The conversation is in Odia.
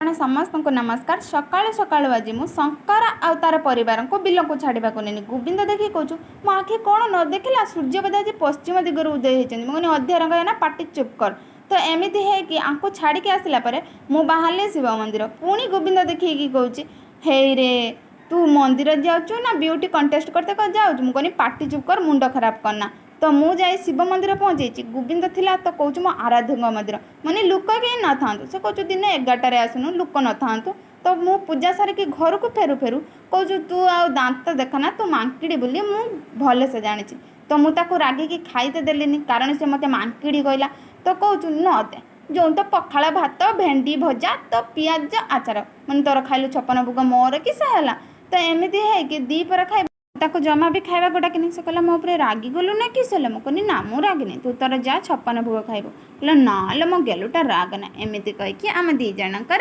ଆପଣ ସମସ୍ତଙ୍କୁ ନମସ୍କାର। ସକାଳୁ ସକାଳୁ ଆଜି ମୁଁ ଶଙ୍କର ଆଉ ତାର ପରିବାରଙ୍କୁ ବିଲକୁ ଛାଡ଼ିବାକୁ ନେନି। ଗୋବିନ୍ଦ ଦେଖିକି କହୁଛୁ, ମୋ ଆଖି କ'ଣ ନ ଦେଖିଲା? ସୂର୍ଯ୍ୟ ବୋଧେ ଆଜି ପଶ୍ଚିମ ଦିଗରୁ ଉଦୟ ହେଇଛନ୍ତି। ମୁଁ କହିନି, ଅଧିଆ ରଙ୍ଗ ନା, ପାଟି ଚୁପ୍ କର। ତ ଏମିତି ହେଇକି ଆଙ୍କୁ ଛାଡ଼ିକି ଆସିଲା ପରେ ମୁଁ ବାହାରିଲି ଶିବ ମନ୍ଦିର। ପୁଣି ଗୋବିନ୍ଦ ଦେଖିକି କହୁଛି, ହେଇରେ, ତୁ ମନ୍ଦିର ଯାଉଛୁ ନା ବିୟୁଟି କଣ୍ଟେଷ୍ଟ କରତେ ଯାଉଛୁ? ମୁଁ କହିନି, ପାଟି ଚୁପ୍ କର, ମୁଣ୍ଡ ଖରାପ କରନା। ତ ମୁଁ ଯାଇ ଶିବ ମନ୍ଦିର ପହଞ୍ଚେଇଛି। ଗୋବିନ୍ଦ ଥିଲା ତ କହୁଛି, ମୋ ଆରାଧ୍ୟଙ୍କ ମନ୍ଦିର ମାନେ ଲୋକ କେହି ନଥାନ୍ତୁ। ସେ କହୁଛୁ, ଦିନ 11ଟାରେ ଆସୁନୁ, ଲୋକ ନଥାନ୍ତୁ। ତ ମୁଁ ପୂଜା ସାରିକି ଘରକୁ ଫେରୁ ଫେରୁ କହୁଛୁ, ତୁ ଆଉ ଦାନ୍ତ ଦେଖନା, ତୁ ମାଙ୍କିଡ଼ି ବୋଲି ମୁଁ ଭଲସେ ଜାଣିଛି। ତ ମୁଁ ତାକୁ ରାଗିକି ଖାଇତେ ଦେଲିନି, କାରଣ ସେ ମୋତେ ମାଙ୍କିଡ଼ି କହିଲା। ତ କହୁଛୁ, ନ ଦେ ଯେଉଁ ତ ପଖାଳ ଭାତ, ଭେଣ୍ଡି ଭଜା ତ ପିଆଜ ଆଚାର, ମାନେ ତୋର ଖାଇଲୁ 56 ଭୋଗ, ମୋର କିସ ହେଲା? ତ ଏମିତି ହେଇକି 2 ପର ଖାଇ ତାକୁ ଜମା ବି ଖାଇବାକୁ ଡାକିନି। ସେ କହିଲା, ମୋ ଉପରେ ରାଗିଗଲୁ ନା କିସ ହେଲା? ମୁଁ କହିଲି, ନା, ମୁଁ ରାଗିନି, ତୁ ତୋର ଯା, 56 ଭୋଗ ଖାଇବୁ। କହିଲା, ନା ଲୋ, ମୋ ଗେଲୁଟା ରାଗ ନା। ଏମିତି କହିକି ଆମେ 2 ଜଣଙ୍କର